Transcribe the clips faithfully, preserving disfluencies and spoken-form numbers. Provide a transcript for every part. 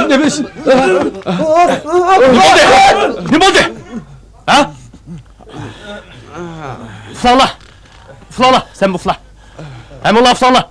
نېمە ئىش؟ نېمە بولدى؟ نېمە بولدى؟ ھە؟ ئۇخلاڭلار! ئۇخلاڭلار! سەن ئۇخلا! ھەممىڭلار ئۇخلاڭلار!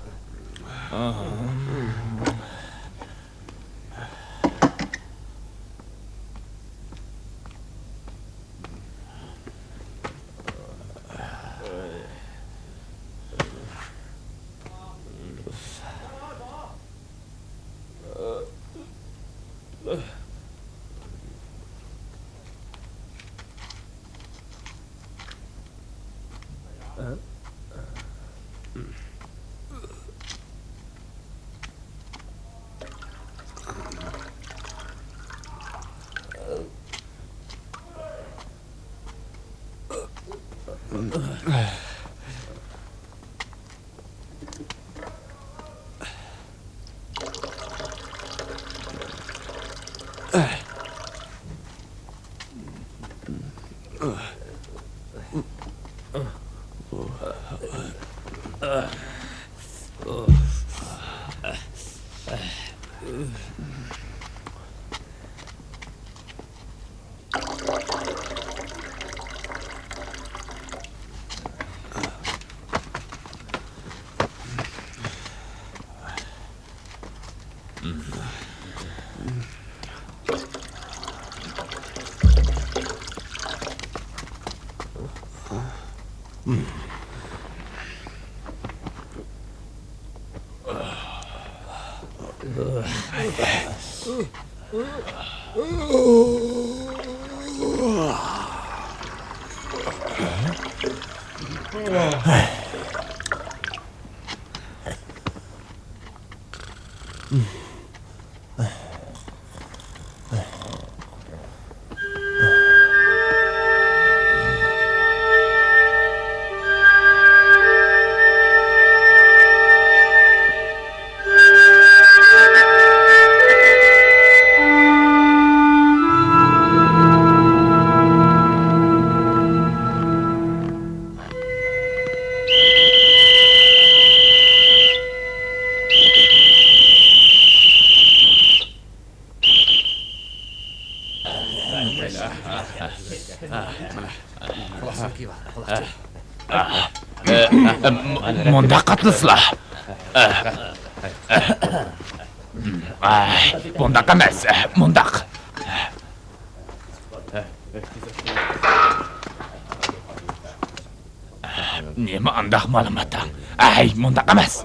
مۇنداق قاتنىسىلا. ئاي، بۇنداق ئەمەس، مۇنداق. نېمە ئانداق مالىماتاڭ؟ ئەي، مۇنداق ئەمەس.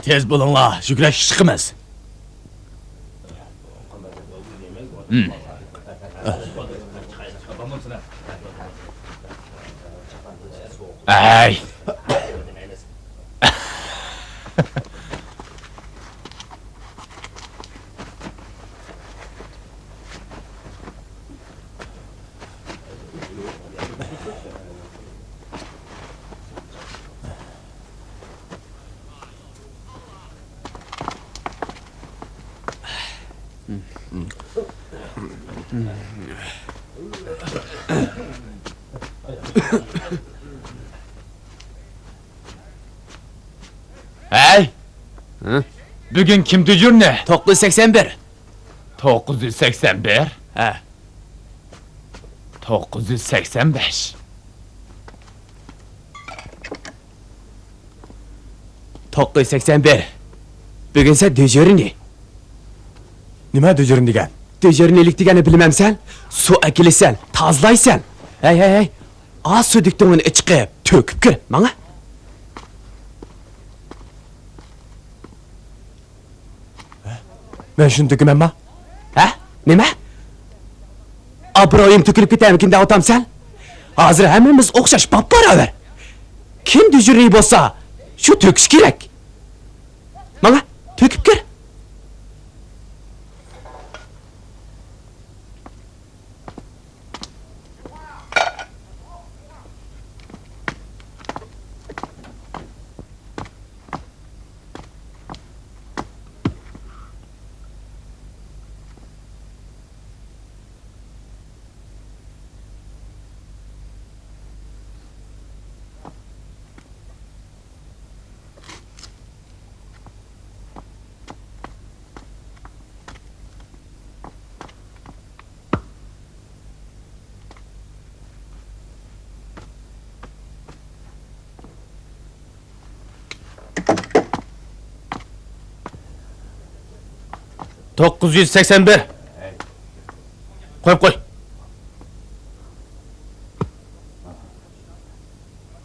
تېز بولۇڭلار، يۈگۈرۈشكە چىقىمىز. ھەي! ھەي! ھە؟ بۈگۈن كىم دېجۇرنىي؟ توققۇز يۈز سەكسەن بىر. توققۇز يۈز سەكسەن بىر؟ ھە. توققۇز يۈز سەكسەن بەش. توققۇز يۈز سەكسەن بىر. بۈگۈن سەن دېجۇرنىي. نېمە دېجۇرنىي دېگەن؟ دېجۇرنىيلىك دېگەننى بىلمەمسەن؟ سۇ ئەكېلىسەن، تازىلايسەن. ھەي، ھەي، ھەي. ئا سۇدەك دۆڭىنى ئىچىقىپ، تۆكۈپ كىر، ماڭا. مەن شۇنى تۆكىمەنما؟ ھە؟ نېمە؟ ئابرۇيۇم تۆكۈلۈپ كېتەرمىكىن دەۋاتامسەن؟ ھازىر ھەممىمىز ئوخشاش باپباراۋەر. كىم دېجۇرنىي بولسا، شۇ تۆكۈش كېرەك. ماڭا، تۆكۈپ كىر. توققۇز يۈز سەكسەن بىر. قويۇپ قوي.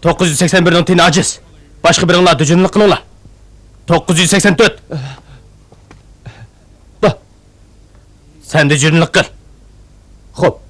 توققۇز يۈز سەكسەن بىرنىڭ تېنى ئاجىز. باشقا بىرىڭلار دېجۇرنىلىق قىلىڭلار. توققۇز يۈز سەكسەن تۆت. سەن دېجۇرنىلىق قىل. خوپ.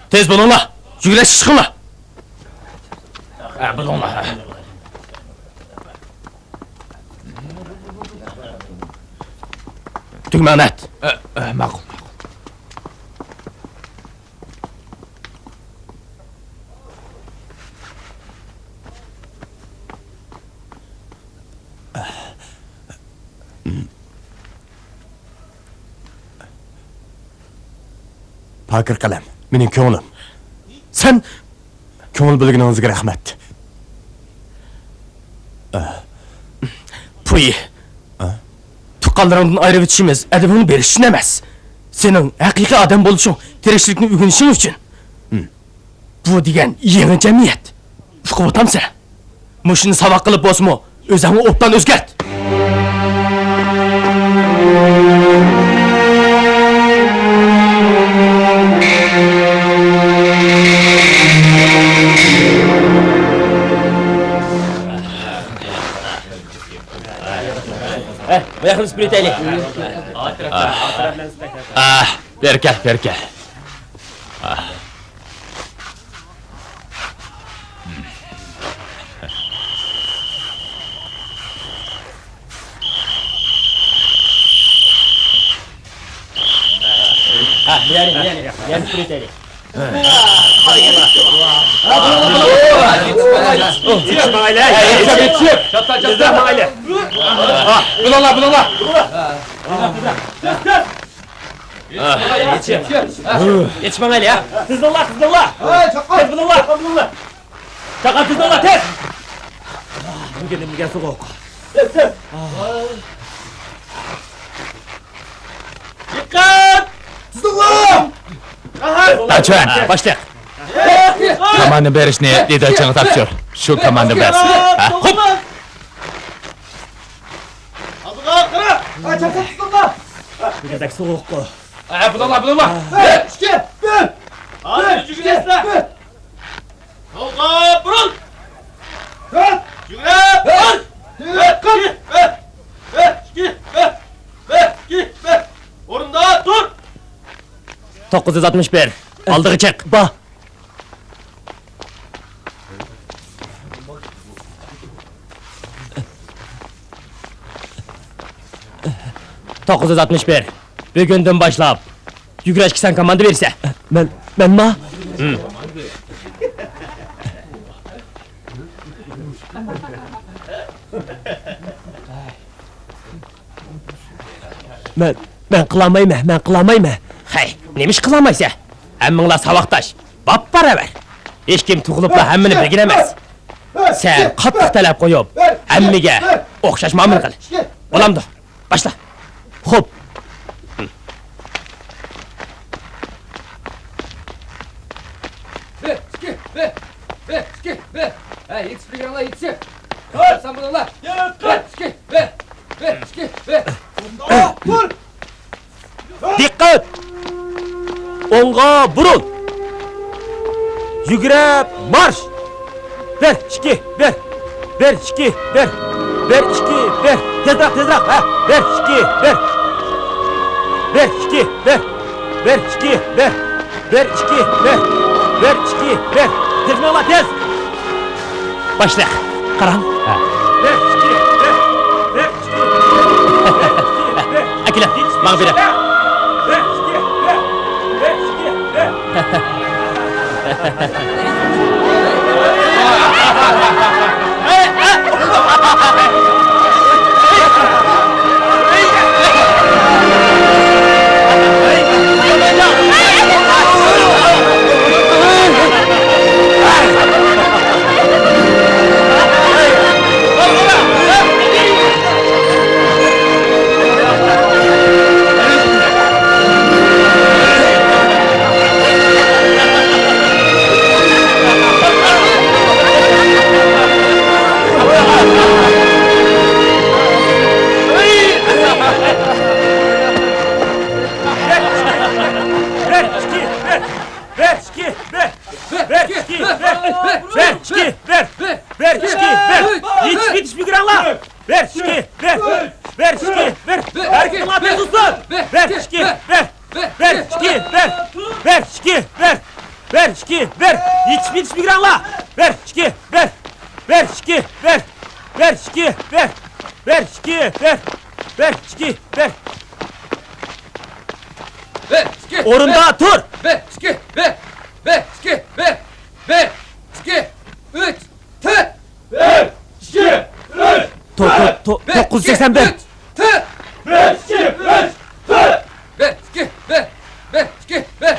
تېز بولۇڭلار! يۈگۈرۈشكە چىقىڭلار! ھە، بولۇڭلار. تۈگمەڭ نەت. ئە، ئە، ماقۇل، ماقۇل. پاكىر قەلەم، مېنىڭ كۆڭلۈم. سەن كۆڭۈل بۆلگىنىڭىزگە رەھمەت. پۇي. تۇغقانلىرىڭدىن ئايرىۋېتىشىمىز ئەدىپىڭنى بېرىش ئۈچۈن ئەمەس. سېنىڭ ھەقىقىي ئادەم بولۇشۇڭ، تىرىكچىلىكنى ئۆگىنىشىڭ ئۈچۈن. بۇ دېگەن يېڭى جەمئىيەت. ئۇقۇۋاتامسەن؟ مۇشۇنى ساۋاق قىلىپ بولسىمۇ، ئۆزۈڭنى ئوبدان ئۆزگەرت. ئە، بۇ ياقنى سۈپۈرۈۋېتەيلى. ئاھ، بېرىكەل، بېرىكەل. ئاھ. ئاھ، يەنى، يەنى، يەنى سۈپۈرۈۋېتەيلى. بۇلۇڭلار، بۇلۇڭلار. يېتىشىڭ. يېتىشمەڭ ھېلى، ھە. تىزلىڭلار، تىزلىڭلار. تېز بولۇڭلار. چاققان تىزلىڭلار، تېز. دىققەت! تىزلىڭلار! ئاچۇۋەن، باشلىق. كاماندا بېرىشنى لىدېرچىڭغا تاپشۇر. شۇ كاماندا بەرسۇن. ھە؟ خوپ! ئالدىغا قارا! ئاچاقسا تۇتۇڭلار! دېگۈدەك سوغۇققۇ. ھە، بۇلۇڭلار، بۇلۇڭلار. بىر، ئىككى، بىر! ھازىر يۈگۈرەسىلەر! سولغا بۇرۇل! يۈگۈرۈپ بۇرۇل! بىر، ئىككى، بىر! بىر، ئىككى، بىر! بىر، ئىككى، بىر! ئورنىدا تۇر! توققۇز يۈز ئاتمىش بىر، ئالدىغا چىق! با! توققۇز يۈز ئاتمىش بىر، بۈگۈندىن باشلاپ يۈگۈرۈشكە سەن كاماندا بېرىسەن. مەن، مەنما؟ ھىم. مەن، مەن قىلالمايمەن، مەن قىلالمايمەن. خەي، نېمە ئىش قىلالمايسەن؟ ھەممىڭلار ساۋاقداش، باپباراۋەر. ھېچكىم تۇغۇلۇپلا ھەممىنى بىلگەن ئەمەس. سەن قاتتىق تەلەپ قويۇپ، ھەممىگە ئوخشاش مۇئامىلە قىل. بولامدۇ؟ باشلا. خوپ. بىر، ئىككى، بىر، بىر، ئىككى، بىر. ھە، يېتىشىپ بېرىڭلار، يېتىشىپ. سان بولۇڭلار. بىر، ئىككى، بىر، بىر، ئىككى، بىر. تۇر! دىققەت! ئوڭغا بۇرۇل! يۈگۈرۈپ مارش! بىر، ئىككى، بىر! بىر، ئىككى، بىر! بىر، ئىككى، بىر! تېزراق، تېزراق! ھە! بىر، ئىككى، بىر! بىر، ئىككى، بىر! بىر، ئىككى، بىر! بىر، ئىككى، بىر! بىر، ئىككى، بىر! تېز مېڭىڭلار، تېز! باشلىق، قاراڭ. ھە. بىر، ئىككى، بىر! بىر، ئىككى، بىر! ئەكېلە، ماڭا بېرە. بىر، ئىككى، بىر! بىر، ئىككى، بىر! بىر، ئىككى، بىر! بىر، ئىككى، بىر! بىر، ئىككى، بىر! بىر، ئىككى، بىر! بىر، ئىككى، بىر! يېتىش، يېتىش، بىر كىرەڭلار! بىر، ئىككى، بىر! بىر، ئىككى، بىر! ھەرىكىتىڭلار تېز بولسۇن! بىر، ئىككى، بىر! بىر، ئىككى، بىر! بىر، ئىككى، بىر! بىر، ئىككى، بىر! بىر، ئىككى، بىر! يېتىش، يېتىش، بىر كىرەڭلار! بىر، ئىككى، بىر! بىر، ئىككى، بىر! بىر، ئىككى، بىر! بىر، ئىككى، بىر! بىر، ئىككى، بىر! بىر، ئىككى، ئورۇندا بىر! تۇر! بىر، ئىككى، بىر! بىر، ئىككى، بىر! بىر، ئىككى، ئۈچ، تۆت! بىر، ئىككى، ئۈچ، تو-، تو-، تۆت! تو-، بىر، توققۇز يۈز سەكسەن بىر! ئىككى، ئۈچ، تۆت! بىر، ئىككى، ئۈچ، تۆت! بىر، ئىككى، بىر! بىر، ئىككى، بىر!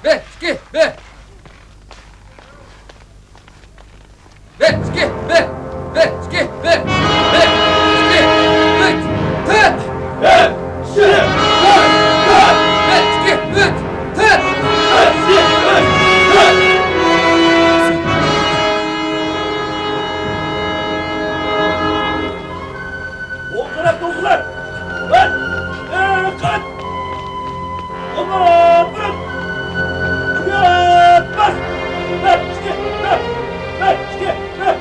بىر، ئىككى، بىر! بىر، ئىككى، بىر، بىر، ئىككى، بىر، بىر، ئىككى، ئۈچ، تۆت. بىر، ئىككى، بىر، تۆت. بىر، ئىككى، ئۈچ، تۆت. بىر، ئىككى، ئۈچ، تۆت. ئوڭ قاراپ توسۇلۇڭ! بىر، ئىككى، قاراپ! ئوڭغا بۇرۇل! يۈگۈرۈپ باس! بىر، ئىككى، بىر! بىر، ئىككى، بىر!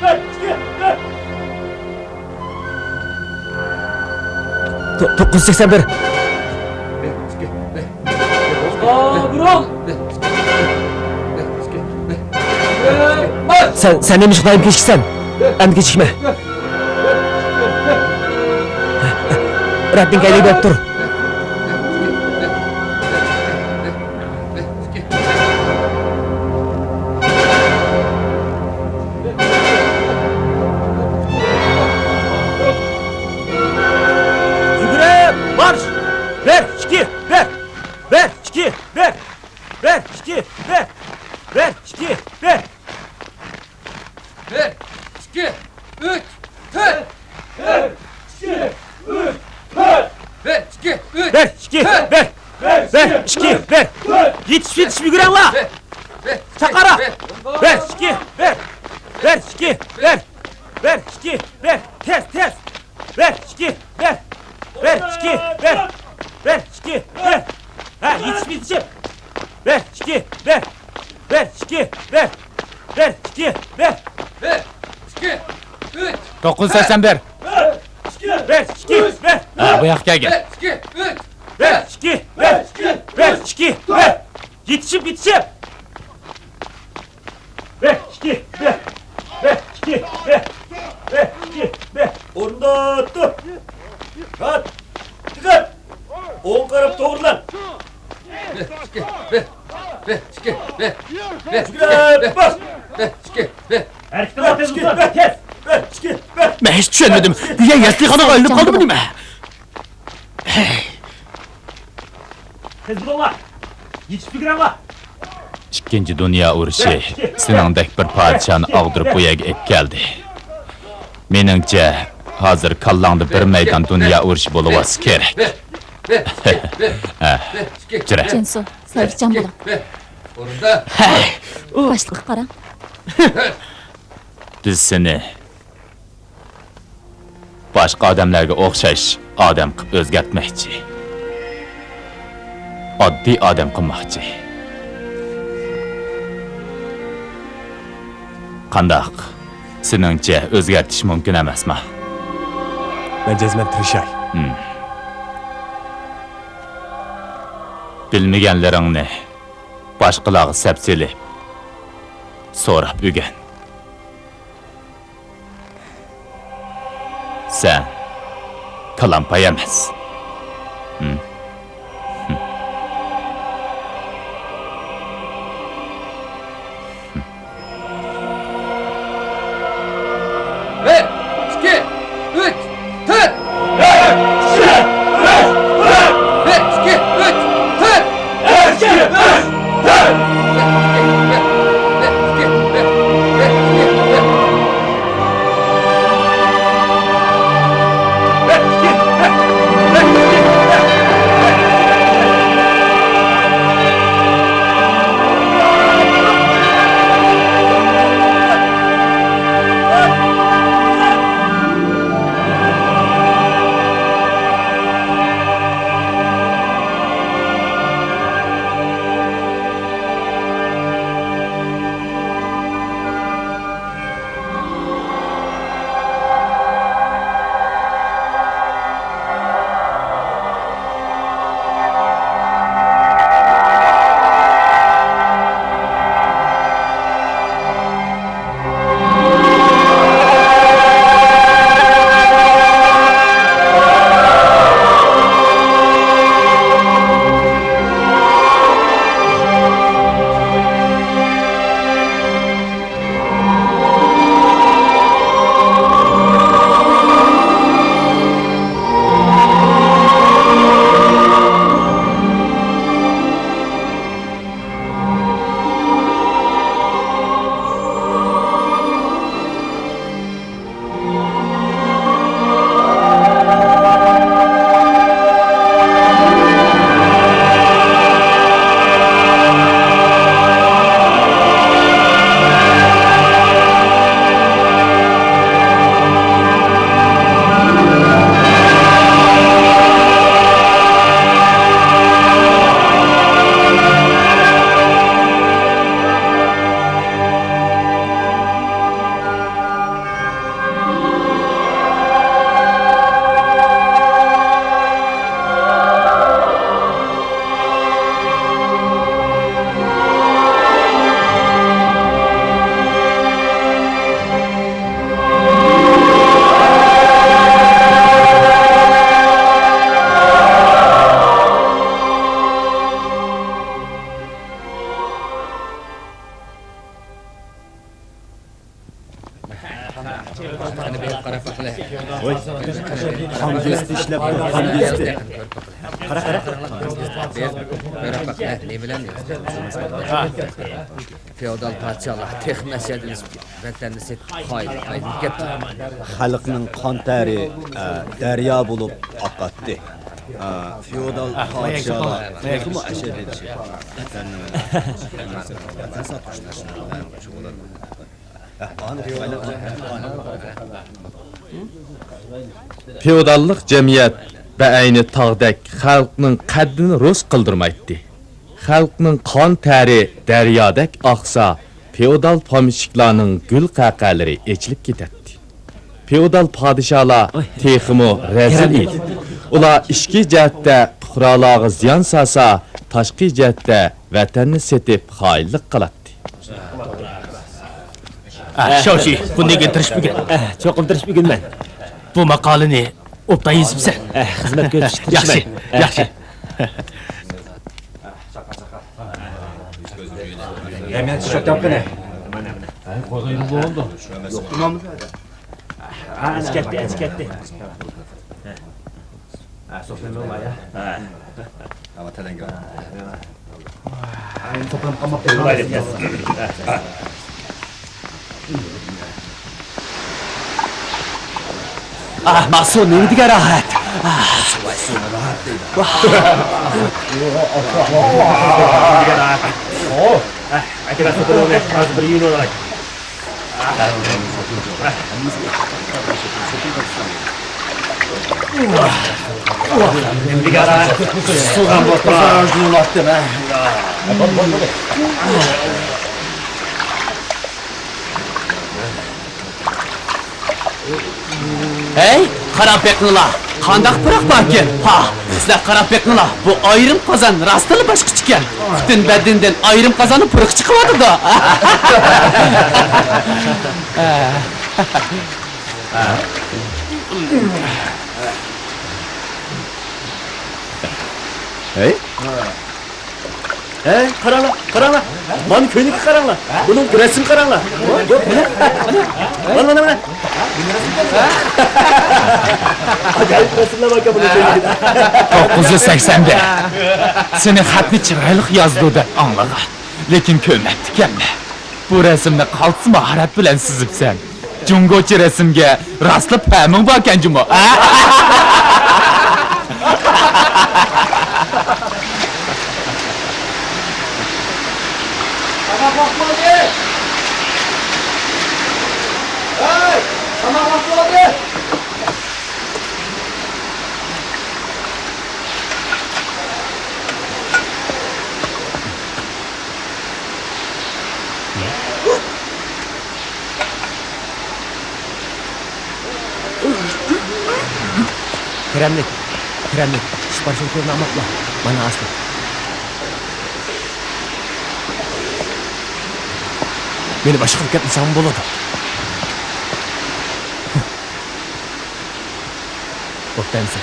بىر، ئىككى، بىر! تو-، توققۇز يۈز سەكسەن بىر! بىر، ئىككى، بىر! ئوڭغا بۇرۇل! بىر، ئىككى، بىر! بىر، ئىككى، بىر! يۈگۈرۈپ باس! سەن، سەن نېمىشقا دائىم كېچىكىسەن؟ ئەمدى كېچىكمە! رەببىڭگە ئەگىشىپ تۇر. يۈگۈرۈپ مارش! بىر، ئىككى، بىر! ئىككى، بىر. يېتىشىپ، يېتىشىپ يۈگۈرۈڭلار. چاقارا. بىر، ئىككى، بىر. بىر، ئىككى، بىر. بىر، ئىككى، بىر. تېز، تېز. بىر، ئىككى، بىر. بىر، ئىككى، بىر. بىر، ئىككى، بىر. ھە، يېتىشىپ، يېتىشىپ. بىر، ئىككى، بىر. بىر، ئىككى، بىر. بىر، ئىككى، بىر. بىر، ئىككى، ئۈچ. توققۇز سەكسەن بىر. بىر، ئىككى، بىر. ھە، بۇ ياققا كەلگىن. بىر، ئىككى، ئۈچ. بىر، ئىككى، بىر. بىر، ئىككى، بىر. يېتىشىپ، يېتىشىپ. بىر، ئىككى، بىر. بىر، ئىككى، بىر. بىر، ئىككى، بىر. ئورنىدا تۇر. راھەت. دىققەت. ئوڭ قاراپ توغرىلان. بىر، ئىككى، بىر. بىر، ئىككى، بىر. بىر، ئىككى، بىر. بىر، ئىككى، بىر. ھەرىكىتىڭلار تېز بولسۇن. تېز. بىر، ئىككى، بىر. مەن ھېچ چۈشەنمىدىم. گويا يەسلىخانىغا ئايلىنىپ قالدىمۇ نېمە؟ تېز بولۇڭلار! يېتىشىپ يۈگۈرۈڭلار! ئىككىنچى دۇنيا ئۇرۇشى سېنىڭدەك بىر پادىشاھنى ئاغدۇرۇپ بۇ يەرگە ئېلىپ كەلدى. مېنىڭچە، ھازىر كاللاڭدا بىر مەيدان دۇنيا ئۇرۇشى بولۇۋاتسا كېرەك. ھە، جۈرە. جىنسۇ، سەۋرچان بولۇڭ. باشلىققا قاراڭ. بىز سېنى باشقا ئادەملەرگە ئوخشاش ئادەم قىلىپ ئۆزگەرتمەكچى. ئاددىي ئادەم قىلماقچى. قانداق؟ سېنىڭچە ئۆزگەرتىش مۇمكىن ئەمەسما؟ مەن جەزمەن تىرىشاي. ھىم. بىلمىگەنلىرىڭنى باشقىلارغا سەپ سېلىپ، سوراپ ئۆگەن. سەن كالامپاي ئەمەس. ھىم؟ ھىم. بىر، ئىككى، ئۈچ، تۆت. بىر، ئىككى، ئۈچ، تۆت. قان گۆستى ئىشلەپتۇ، قان گۆستى. قارا، قارا. فېئودال پادىشاھلار تېخى نەسىھەت ئېلىشىپ، ۋەتەننى سېتىپ، قايىل ئايلىنىپ كەتتى. خەلقنىڭ قان تەرى، ئە، دەريا بولۇپ ئاقاتتى. فېئودال پادىشاھلار تېخىمۇ ئەشەددىيلىشىپ، ۋەتەننىڭ، ۋەتەن ساتقۇچىلىرى شۇغۇللانماقتا. فېئوداللىق جەمئىيەت بەئەينى تاغدەك خەلقنىڭ قەددىنى رۇس قىلدۇرمايتتى. خەلقنىڭ قان تەرى دەريادەك ئاقسا، فېئودال پومېشچىكلارنىڭ گۈل قەقەلىرى ئېچىلىپ كېتەتتى. فېئودال پادىشاھلار تېخىمۇ رەزىل ئىدى. ئۇلار ئىچكى جەھەتتە پۇقرالارغا زىيان سالسا، تاشقى جەھەتتە ۋەتەننى سېتىپ خائىنلىق قىلاتتى. ئە، شاۋشى، بۇندىن كېيىن تىرىشىپ ئۆگەن. ئە، چوقۇم تىرىشىپ ئۆگىنىمەن. بۇ ماقالىنى ئوبدان يېزىپسەن. ئە، خىزمەت كۆرسىتىشكە ياخشى، تىرىشىمەن. ياخشى. ئەمەت شۇ تاپقىنى. ئەچكەتتى، ئەچكەتتى. ئاھ، مانا سۇ نېمە دېگەن راھەت. ئاھ. سۇ راھەت دەيدۇ. ھەي، قاراپ بېقىڭلار، قانداق پۇراق باركەن؟ ھا، سىلەر قاراپ بېقىڭلار، بۇ ئايرىم قازان راستتىنلا باشقىچە ئىكەن. پۈتۈن بەدىنىدىن ئايرىم قازاننىڭ پۇرىقى چىقىۋاتىدۇ. ھەي؟ ھەي، قاراڭلار، قاراڭلار. مانا كۆينىككە قاراڭلار. بۇنىڭ رەسىمىگە قاراڭلار. مانا، مانا، مانا، مانا. ئاجايىپ رەسىملەر باركەن بۇنىڭ كۆينىكىدە. توققۇز يۈز سەكسەن بىر. سېنى خەتنى چىرايلىق يازىدۇ دەپ ئاڭلىغان. لېكىن كۆرمەپتىكەنمەن. بۇ رەسىمنى قالتىس ماھارەت بىلەن سىزىپسەن. جۇڭگوچە رەسىمگە راسلا پەمىڭ باركەن جۇمۇ، ھە؟ تاماق ۋاقتى بولدى! ھەي! تاماق ۋاقتى بولدى! كىرەملىك، كىرەملىك، ئىش باشلىۋېتىۋېرىڭ ئاماقلا. مانا ئاستى. مېنى باشقا قىلىپ كەتمىسەڭمۇ بولىدۇ. بوپتۇ ئەمىسە.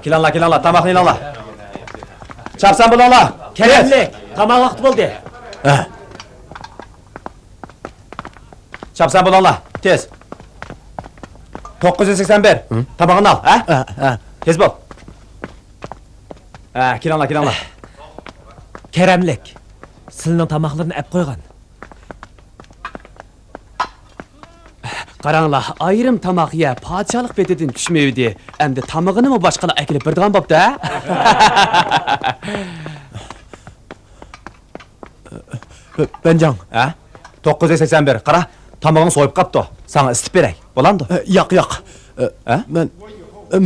كېلىڭلار، كېلىڭلار، تاماقنى ئېلىڭلار. چاپسان بولۇڭلار. كەرەملىك، تاماق ۋاقتى بولدى. ھە. چاپسان بولۇڭلار، تېز. توققۇز يۈز سەكسەن بىر. ھە؟ تامىقىنى ئال، ھە؟ ھە، ھە. تېز بول. ھە، كېلىڭلار، كېلىڭلار. كەرەملىك، سىلىنىڭ تاماقلىرىنى ئەپ قويغان. قاراڭلار، ئايرىم تاماق يەپ، پادىشاھلىق بېتىدىن چۈشمەيدۇ. ئەمدى تامىقىنىمۇ باشقىلار ئەكېلىپ بېرىدىغان بوپتۇ، ھە؟ بەنجاڭ. ھە؟ توققۇز يۈز سەكسەن بىر. قارا، تامىقىڭ سوۋۇپ قاپتۇ. ساڭا ئىسىتىپ بېرەي. بولامدۇ؟ ئە، ياق، ياق. ئە، ھە؟ مەن،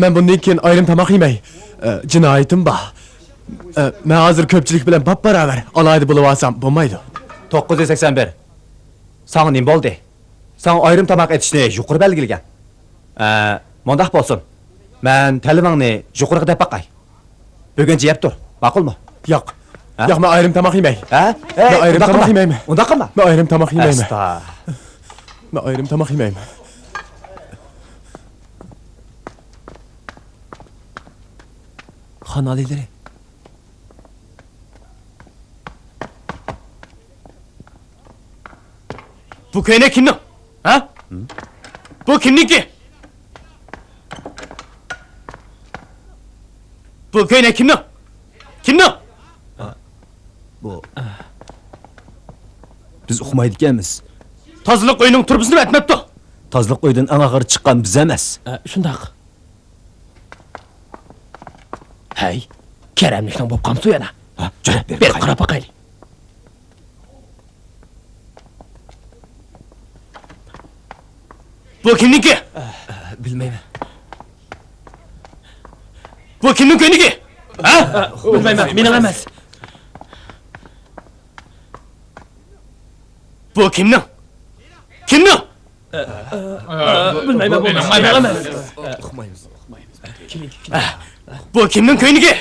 مەن بۇندىن كېيىن ئايرىم تاماق يېمەي. ئە، جىنايىتىم بار. ئە، مەن ھازىر كۆپچىلىك بىلەن باپباراۋەر ئالاھىدە بولۇۋالسام بولمايدۇ. توققۇز يۈز سەكسەن بىر. ساڭا نېمە بولدى؟ ساڭا ئايرىم تاماق ئېتىشنى يۇقىرى بەلگىلىگەن. ئە، مۇنداق بولسۇن. مەن تەلىپىڭنى يۇقىرىغا دەپ باقاي. بۈگۈنچە يەپ تۇر. ماقۇلمۇ؟ ياق. ھە؟ ياق، مەن ئايرىم تاماق يېمەي. ھە؟ ئەي، مەن ئايرىم تاماق يېمەيمەن. ئۇنداق قىلما. مەن ئايرىم تاماق يېمەيمەن. ئەستا. مەن ئايرىم تاماق يېمەيمەن. خان ئالىيلىرى. بۇ كۆينەك كىمنىڭ؟ ھە؟ بۇ كىمنىڭكى؟ بۇ كۆينەك كىمنىڭ؟ كىمنىڭ؟ بۇ، بىز ئۇقمايدىكەنمىز. تازىلىق ئۆيىنىڭ تۇرۇبىسىنىمۇ ئەتمەپتۇ. تازىلىق ئۆيدىن ئەڭ ئاخىرى چىققان بىز ئەمەس. ئە، شۇنداق. ھەي، كەرەملىكنىڭ بولۇپ قالمىسۇ يەنە. ھە، جۈرە، بېرىپ بېرىپ قاراپ باقايلى. بۇ كىمنىڭكى؟ بىلمەيمەن. بۇ كىمنىڭ كۆينىكى؟ ھە؟ بىلمەيمەن، مېنىڭ ئەمەس. بۇ كىمنىڭ؟ كىمنىڭ؟ بىلمەيمەن، بۇ مېنىڭ ئەمەس. بۇ كىمنىڭ كۆينىكى؟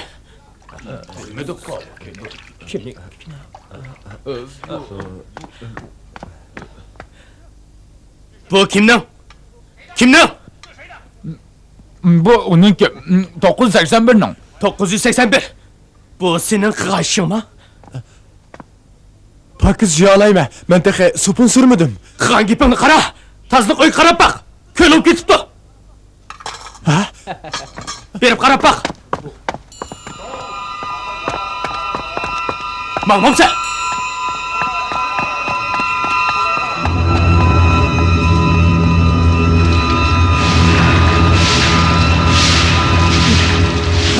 بۇ كىمنىڭ؟ كىمنىڭ؟ بۇ ئۇنىڭكى، توققۇز يۈز سەكسەن بىرنىڭ. توققۇز يۈز سەكسەن بىر. بۇ سېنىڭ قىلغان ئىشىڭما؟ پاكىز يۇيالايمەن. مەن تېخى سوپۇن سۈرمىدىم. قىلغان گېپىڭنى قارا. تازىلىق ئۆيگە قاراپ باق. كۆل بولۇپ كېتىپتۇ. ھە؟ بېرىپ قاراپ باق. ماڭمامسەن؟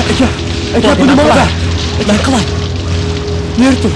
ئەكە، ئەكە، بۇنى ماڭا بەر. مەن قىلاي. نېرى تۇر.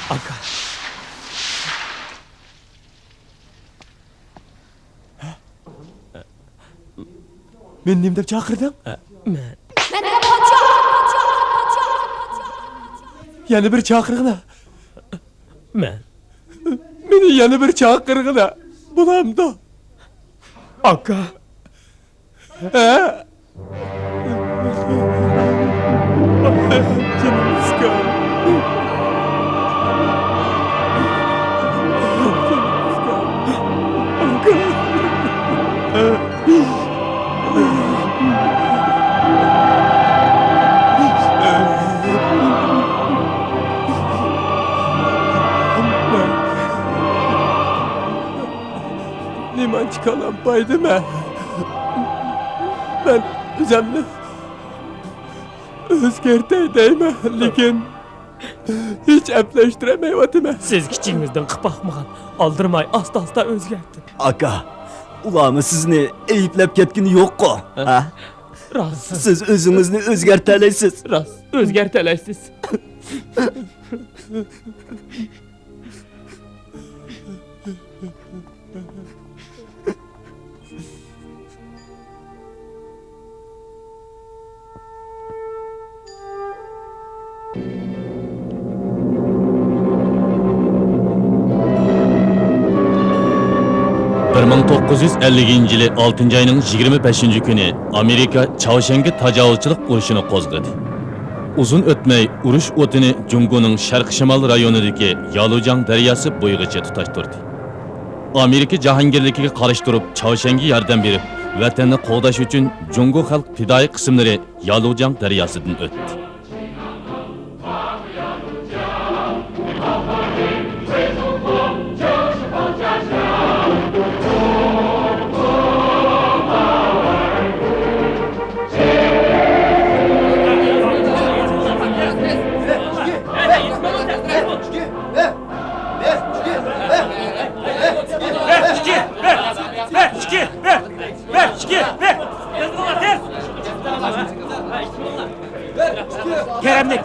ئاكا. مېنى نېمە دەپ چاقىردىڭ؟ مەن. يەنە بىر چاقىرغىنا. مەن. مېنى يەنە بىر چاقىرغىنا. بولامدۇ؟ ئاكا. ھە؟ جېنىم ئۇكام. جېنىم ئۇكام. ئاكا. نېمانچە كالام بايدىمەن. مەن ئۆزۈمنى ئۆزگەرتەي دەيمەن، لېكىن ھېچ ئەپلەشتۈرەلمەيۋاتىمەن. سىز كىچىكىڭىزدىن قىپاقمىغان، ئالدىرىماي ئاستا-ئاستا ئۆزگەردىم. ئاكا، ئۇلارمۇ سىزنى ئەيىبلەپ كەتكىنى يوققۇ، ھە؟ راست. سىز ئۆزىڭىزنى ئۆزگەرتەلەيسىز. راست، ئۆزگەرتەلەيسىز. بىر مىڭ توققۇز يۈز ئەللىكىنچى يىلى ئالتىنچى ئاينىڭ يىگىرمە بەشىنچى كۈنى ئامېرىكا چاۋشيەنگە تاجاۋۇزچىلىق ئۇرۇشىنى قوزغىدى. ئۇزۇن ئۆتمەي ئۇرۇش ئوتىنى جۇڭگونىڭ شەرقىي شىمال رايونىدىكى يالۇجياڭ دەرياسى بويىغىچە تۇتاشتۇردى. ئامېرىكا جاھانگىرلىكىگە قارشى تۇرۇپ، چاۋشيەنگە ياردەم بېرىپ، ۋەتەننى قوغداش ئۈچۈن جۇڭگو خەلق پىدائىي قىسىملىرى يالۇجياڭ دەرياسىدىن ئۆتتى. كەرەملىك.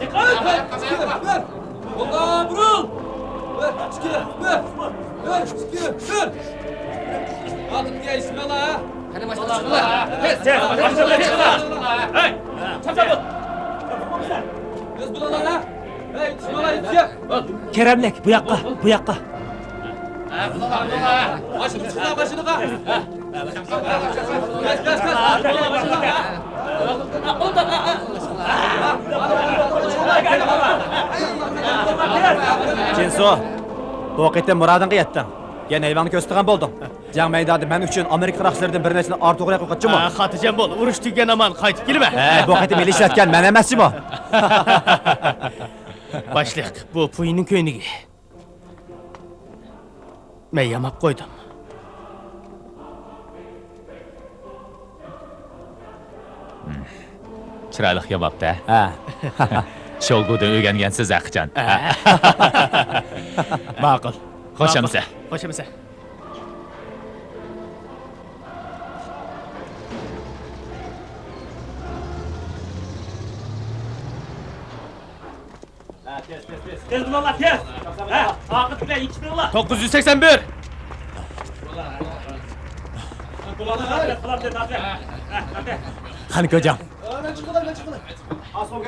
كەرەملىك، بۇ ياققا، بۇ ياققا. جىنسۇ، بۇ قېتىم مۇرادىڭغا يەتتىڭ. يەنە ھەيۋەڭنى كۆرسىتىدىغان بولدۇڭ. جەڭ مەيدانىدا مەن ئۈچۈن ئامېرىكا قاراقچىلىرىدىن بىر نەچچىنى ئارتۇقراق يوقاتچىمۇ؟ ھە، خاتىرجەم بول، ئۇرۇش تۈگىگەن ھامان قايتىپ كېلىمەن. ھە، بۇ قېتىم ئېلىشىۋەتكەن مەن ئەمەسچىمۇ؟ باشلىق، بۇ پۇينىڭ كۆينىكى. مەن ياماپ قويدۇم. چىرايلىق ياماپتۇ. ھە. شوگۇدىن ئۆگەنگەنسىز ھەقىچان. ھە. ماقۇل. خوش ئامسە. خوش ئامسە. تېز بولۇڭلار، تېز! ھە، ئاخىرقى بىلەن يېتىشمەڭلار! توققۇز يۈز سەكسەن بىر! قانى كوجاڭ؟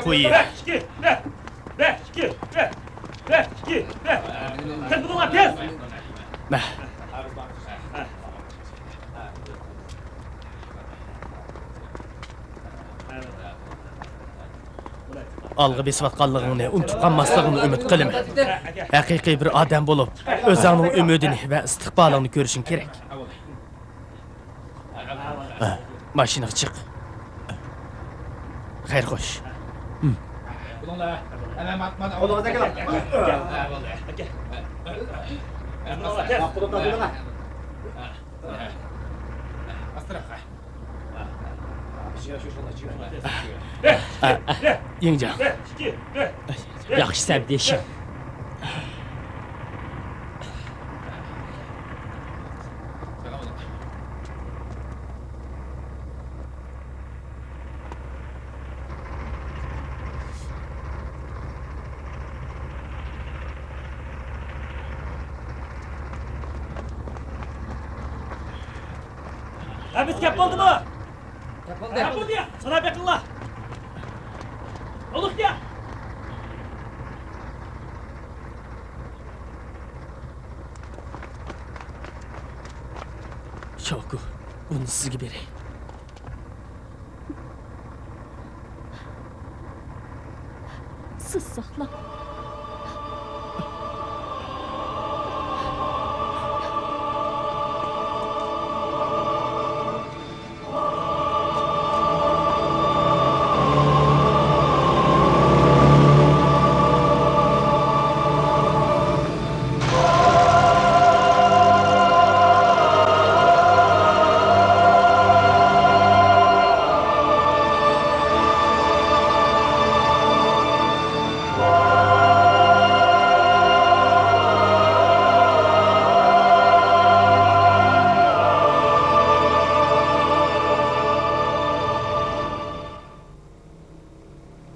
قويى. بىر، ئىككى، بىر! بىر، ئىككى، بىر! بىر، ئىككى، بىر! تېز بولۇڭلار، تېز! ئالغا بېسىۋاتقانلىقىڭنى ئۇنتۇپ قالماسلىقىڭنى ئۈمىد قىلىمەن. ھەقىقىي بىر ئادەم بولۇپ، ئۆزۈڭنىڭ ئۈمىدىنى ۋە ئىستىقبالىڭنى كۆرۈشۈڭ كېرەك. ماشىنىغا چىق. خەير خوش. ئا، ئا، يىڭجاڭ. ياخشى سەپدىشىم. ھەممىسى گەپ بولدىمۇ؟ گەپ بولدى. گەپ بولدى. سالاي بېقىڭلار. بولدى. شاۋكۇ، بۇنى سىزگە بېرەي. سىز ساقلاڭ.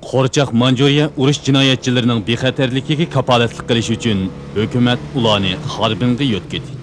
قورچاق مانجۇرىيە ئۇرۇش جىنايەتچىلىرىنىڭ بىخەتەرلىكىگە كاپالەتلىك قىلىش ئۈچۈن، ھۆكۈمەت ئۇلارنى خاربىنغا يۆتكىدى.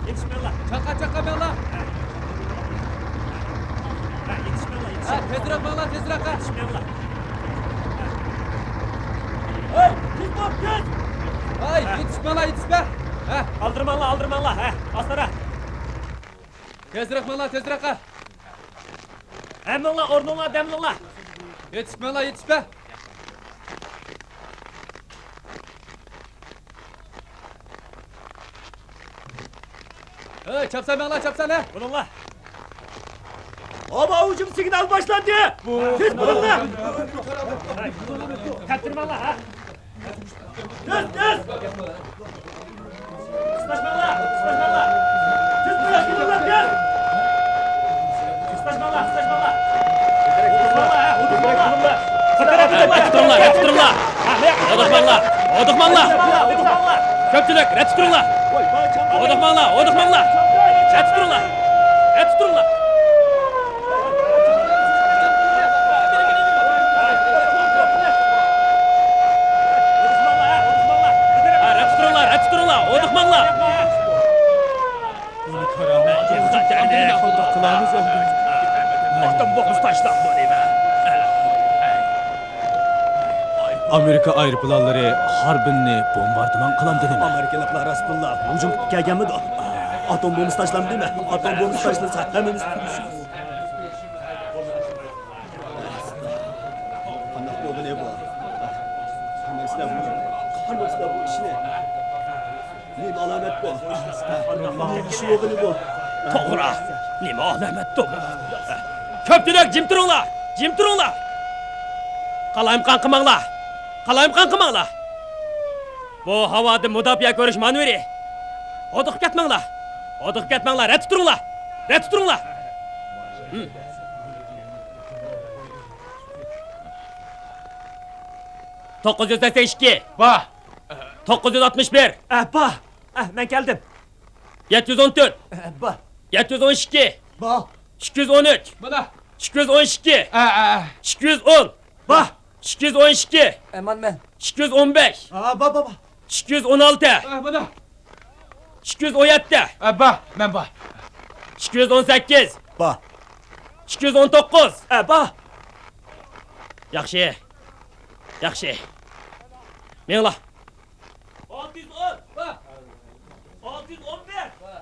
يېتىشمەڭلار. چاقا، چاقا مەڭلار. ھە، يېتىشمەڭلار، ھە، يېتىشمەڭلار. تېزرەك مەڭلار، تېزرەك، ھە. يېتىشمەڭلار. ھەي، تېز بول، تېز. ھەي، ھە. يېتىشمەڭلار، يېتىشمە. ھە. ئالدىرىماڭلار، ئالدىرىماڭلار، ھە. ئاستىراق. تېزرەك ماڭلا، تېزرەك. ھەممىڭلار ئورنۇڭلار دەم ئېلىڭلار. يېتىشمەڭلار، يېتىشمە. ئەي، چاپسان ماڭلا، چاپسان، ھە. بولۇڭلار. ھاۋا ھۇجۇم سىگنالى باشلاندى. تېز بولۇڭلار. تەپتىرمەڭلار، ھە. تېز، تېز! قىستاشماڭلار، قىستاشماڭلار! تېز، تېز، كېلىڭلار، تېز! قىستاشماڭلار، قىستاشماڭلار! ھودۇقماڭلار، ھە، ھودۇقماڭلار! رەت تۇرۇڭلار، رەت تۇرۇڭلار! ھودۇقماڭلار، ھودۇقماڭلار! كۆپچىلىك، رەت تۇرۇڭلار! ھودۇقماڭلار، ھودۇقماڭلار! رەت تۇرۇڭلار! رەت تۇرۇڭلار! ھە، رەت تۇرۇڭلار، رەت تۇرۇڭلار، ھودۇقماڭلار. ئامېرىكا ئايروپىلانلىرى خاربىننى بومباردىمان قىلامدۇ نېمە؟ ئامېرىكىلىقلار راستتىنلا ھۇجۇم قىلىپ كەلگەنمىدۇ؟ ئاتوم بومبىسى تاشلامدۇ نېمە؟ ئاتوم بومبىسى تاشلىسا ھەممىمىز قانداق بولغىنى بۇ؟ قارىمامسىلەر بۇ، قارىمامسىلەر بۇ ئىشنى؟ نېمە ئالامەت بۇ؟ نېمە ئىش بولغىنى بۇ؟ توغرا، نېمە ئالامەت توغرا؟ كۆپچىلىك جىم تۇرۇڭلار، جىم تۇرۇڭلار! قالايمىقان قىلماڭلار، قالايمىقان قىلماڭلار! بۇ ھاۋادا مۇداپىئە كۆرۈش مانېۋىرى. ھودۇقۇپ كەتمەڭلار، ھودۇقۇپ كەتمەڭلار، رەتتە تۇرۇڭلار، رەتتە تۇرۇڭلار! توققۇز يۈز سەكسەن ئىككى. بار. توققۇز يۈز ئاتمىش بىر. ئە، بار. ئە، مەن كەلدىم. يەتتە يۈز ئون تۆت. ئە، بار. يەتتە يۈز ئون ئىككى. بار. ئىككى يۈز ئون ئۈچ. مانا. ئىككى يۈز ئون ئىككى. ئە، ئە، ئە. ئىككى يۈز ئون. بار. ئىككى يۈز ئون ئىككى. ئە، مانا مەن. ئىككى يۈز ئون بەش. ئا، بار، بار، بار. ئىككى يۈز ئون ئالتە. ئە، مانا. ئىككى يۈز ئون يەتتە. ئە، بار، مەن بار. ئىككى يۈز ئون سەككىز. بار. ئىككى يۈز ئون توققۇز. ئە، بار. ياخشى. ياخشى. مېڭىڭلار. ئالتە يۈز ئون. بار. ئالتە يۈز ئون بىر. بار.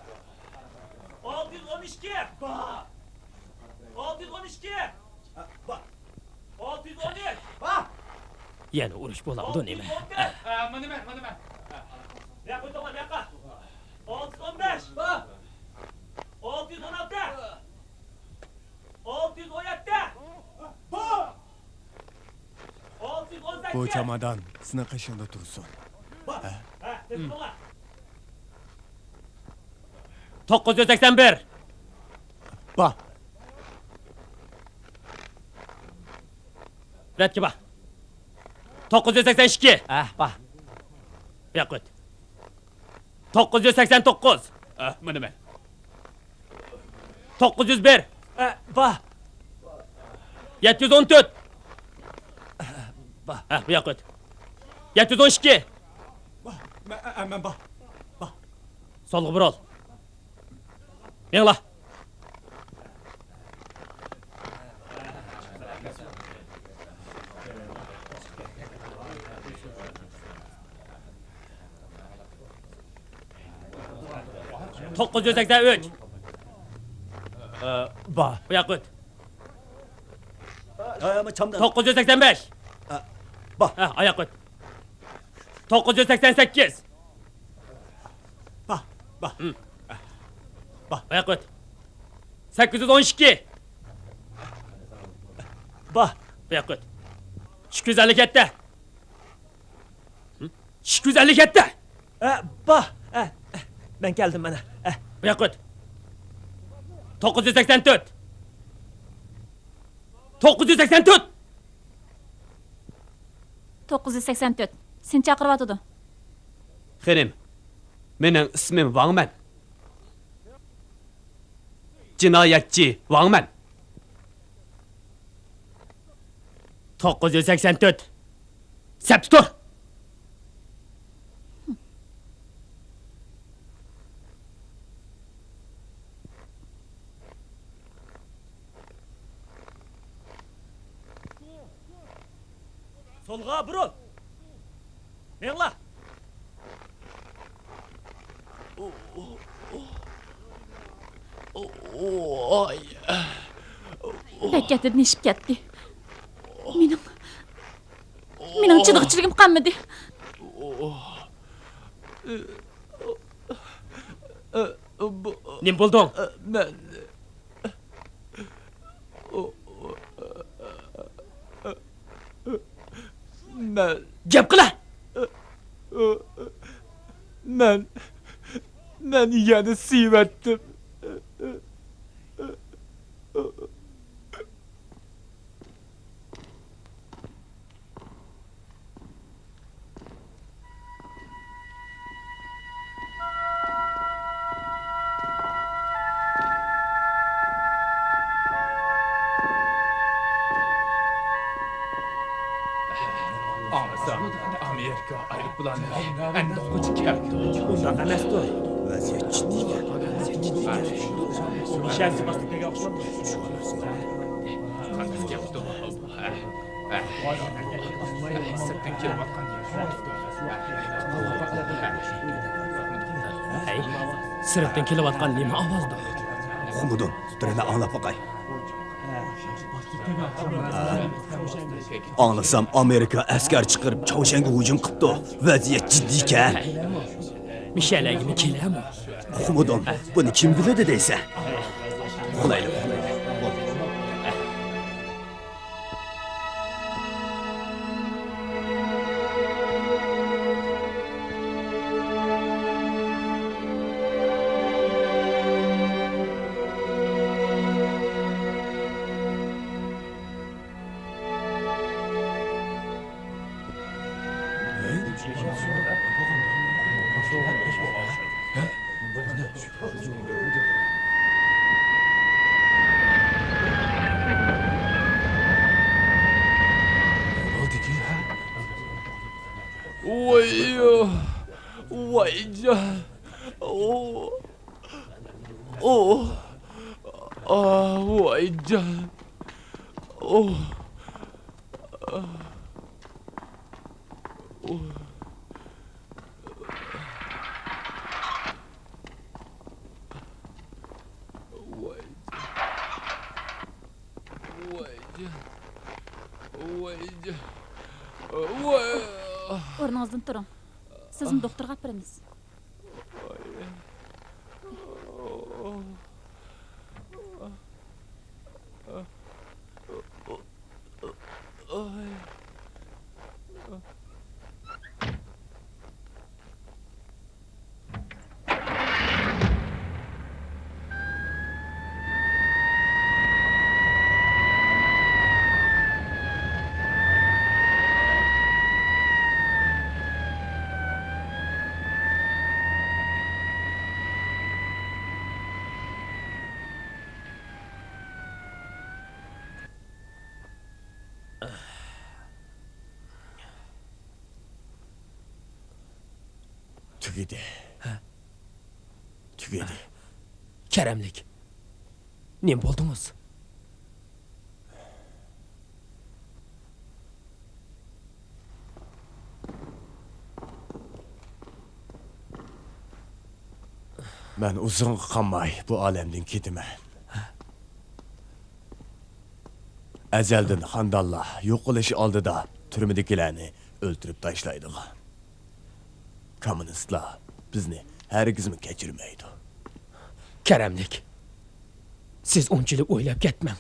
ئالتە يۈز ئون ئىككى. بار. ئالتە يۈز ئون ئىككى. بار. ئالتە يۈز ئون ئۈچ. بار. يەنە ئۇرۇش بولامدۇ نېمە؟ ئالتە يۈز ئون تۆت. ئە، مانا مەن، مانا مەن. بۇياققا ئۆتۈڭلار، بۇياققا. ئالتە يۈز ئون بەش. بار. ئالتە يۈز ئون ئالتە. ئالتە يۈز ئون يەتتە. بار. ئالتە يۈز ئون سەككىز. بۇ چامادان سېنىڭ قېشىڭدا تۇرسۇن. بار. ھە؟ ھە، تېز بولۇڭلار. توققۇز يۈز سەكسەن بىر. بار. رەتكە بار. توققۇز يۈز سەكسەن ئىككى. ئە، بار. بۇياققا ئۆت. توققۇز يۈز سەكسەن توققۇز. ئە، مانا مەن. توققۇز يۈز بىر. ئە، بار. يەتتە يۈز ئون تۆت. بار. ئە، بۇياققا ئۆت. يەتتە يۈز ئون ئىككى. بار. مەن، ئە، ئە، مەن بار. بار. سولغا بۇرۇل. مېڭىڭلار. توققۇز يۈز سەكسەن ئۈچ. ئە، بار. بۇياققا ئۆت. ئە، ئەمما چامدان. توققۇز يۈز سەكسەن بەش. ئە، بار. ھە، ئاياققا ئۆت. توققۇز يۈز سەكسەن سەككىز. بار، بار. ھىم. بار. ئاياققا ئۆت. سەككىز يۈز ئون ئىككى. بار. بۇياققا ئۆت. ئىككى يۈز ئەللىك يەتتە. ھىم؟ ئىككى يۈز ئەللىك يەتتە. ئە، بار. ئە، ئە، مەن كەلدىم مانا. ئە. بۇياققا ئۆت. توققۇز يۈز سەكسەن تۆت. توققۇز يۈز سەكسەن تۆت. توققۇز يۈز سەكسەن تۆت. سېنى چاقىرىۋاتىدۇ. خېنىم، مېنىڭ ئىسمىم ۋاڭمەن. جىنايەتچى ۋاڭمەن. توققۇز يۈز سەكسەن تۆت. سەپتە تۇر. ئالغا بۇرۇل! مېڭىڭلار! بەككەتىدىن ئېشىپ كەتتى. مېنىڭ، مېنىڭ چىدىغۇچىلىكىم قالمىدى. نېمە بولدۇڭ؟ مەن مەن گەپ قىلە! مەن، مەن يەنە سىيىۋەتتىم. ئاڭلىسام، ئامېرىكا ئايروپىلانى ئەندىققۇچە كەپتۇ. ئۇنداق ئەمەستۇ. ۋەزىيەت جىددىيكەن. مىشەل زىباسلىق دېگەن ئوخشاپتۇ. قانداق گەپتۇ؟ سىرتتىن كېلىۋاتقان ھەي، سىرتتىن كېلىۋاتقان نېمە ئاۋازدۇ؟ ئۇقمىدىم. بىرىنى ئاڭلاپ باقاي. ئاڭلىسام، ئامېرىكا ئەسكەر چىقىرىپ، چاۋشيەنگە ھۇجۇم قىپتۇ. ۋەزىيەت جىددىيكەن. مىشەلەگىمۇ كېلەمۇ؟ ئۇقمىدىم. بۇنى كىم بىلىدۇ دەيسەن؟ ئۇخلايلى، ئۇخلايلى. بولدى. ۋاي، ۋاي جان. ئو، ئو، ئا، ۋاي جان. ئو. ۋاي. ۋاي. ۋاي. ۋاي. ئورنىڭىزدىن تۇرۇڭ. سىزنى دوختۇرغا ئاپىرىمىز. تۈگىدى. ھە؟ تۈگىدى. كەرەملىك. نېمە بولدىڭىز؟ مەن ئۇزۇنغا قالماي بۇ ئالەمدىن كېتىمەن. ئەزەلدىن خانىدانلار يوقىلىش ئالدىدا تۈرمىدىكىلەرنى ئۆلتۈرۈپ تاشلايدىغان. كوممۇنىستلار بىزنى ھەرگىزمۇ كەچۈرمەيدۇ. كەرەملىك، سىز ئۇنچىلىك ئويلاپ كەتمەڭ.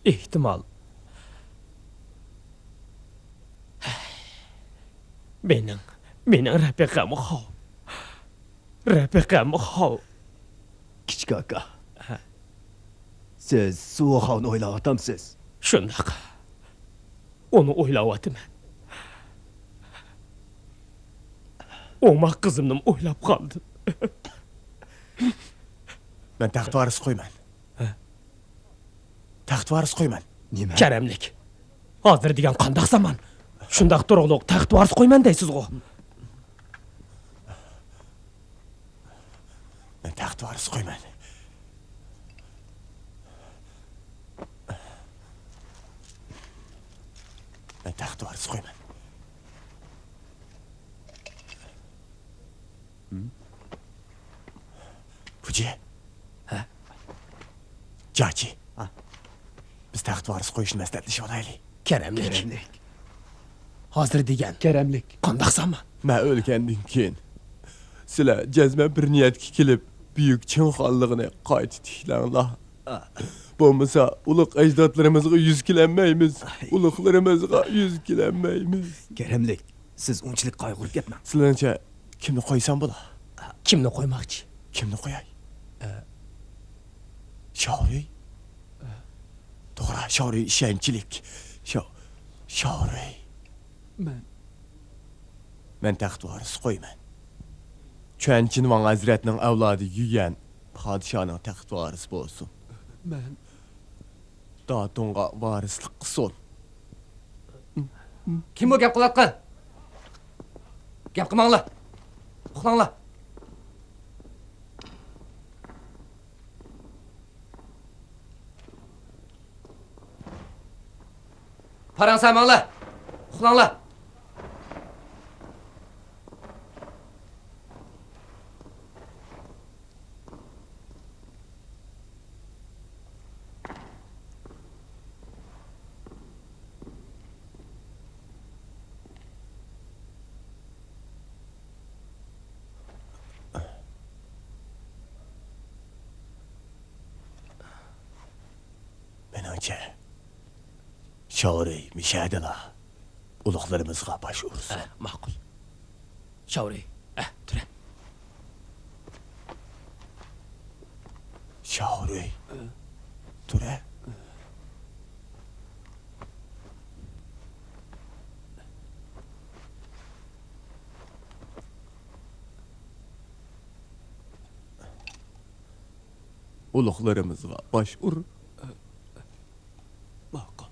ئېھتىمال، مېنىڭ، مېنىڭ رەپىقەم خاۋ. رەپىقەم خاۋ. كىچىك ئاكا. ھە. سىز سۇۋۇخاۋنى ئويلاۋاتامسىز؟ شۇنداق. ئۇنى ئويلاۋاتىمەن. ئوماق قىزىمنىمۇ ئويلاپ قالدىم. مەن تەخت ۋارىسى قويمەن. ھە؟ تەخت ۋارىسى قويمەن. نېمە؟ كەرەملىك. ھازىر دېگەن قانداق زامان؟ شۇنداق تۇرۇقلۇق تەخت ۋارىسى قويمەن دەيسىزغۇ؟ مەن تەخت ۋارىسى قويمەن. مەن تەخت قويىمەن. ھىم؟ پۇجى. ھە؟ جاچى. ھە؟ بىز تەخت ۋارىس قويۇشنى مەسلىھەتلىشىۋالايلى. كەرەملىك. كەرەملىك. ھازىر دېگەن. كەرەملىك. قانداق ساما؟ مەن ئۆلگەندىن كېيىن سىلەر جەزمەن بىر نىيەتكە كېلىپ، بۈيۈك چىڭ خانلىقىنى قايتا تىكلەڭلار. بولمىسا، ئۇلۇغ ئەجدادلىرىمىزغا يۈز كېلەلمەيمىز. ئۇلۇغلىرىمىزغا يۈز كېلەلمەيمىز. كەرەملىك، سىز ئۇنچىلىك قايغۇرۇپ كەتمەڭ. سىلەرنىڭچە، كىمنى قويسام بولا؟ كىمنى قويماقچى؟ كىمنى قوياي؟ ئە. شاۋرۇي؟ ئە. توغرا، شاۋرۇي ئىشەنچلىك. شا-، شاۋرۇي. مەن. مەن تەخت ۋارىس قويىمەن. چۈەن چىنۋاڭ ھەزرەتنىڭ ئەۋلادى يۈيۈەن پادىشاھنىڭ تەخت ۋارىسى بولسۇن. مەن. داتۇڭغا ۋارىسلىق قىلسۇن. كىم بۇ گەپ قىلىۋاتقان؟ گەپ قىلماڭلار. ئۇخلاڭلار. پاراڭ سالماڭلار. ئۇخلاڭلار. مېنىڭچە، شاۋرۇي مىشەدىلا ئۇلۇغلىرىمىزغا باش ئۇرسۇن. ئە، ماقۇل. شاۋرۇي، ئە، تۆرە. شاۋرۇي، ئە. تۆرە. ئۇلۇغلىرىمىزغا باش ئۇر. ماقۇل.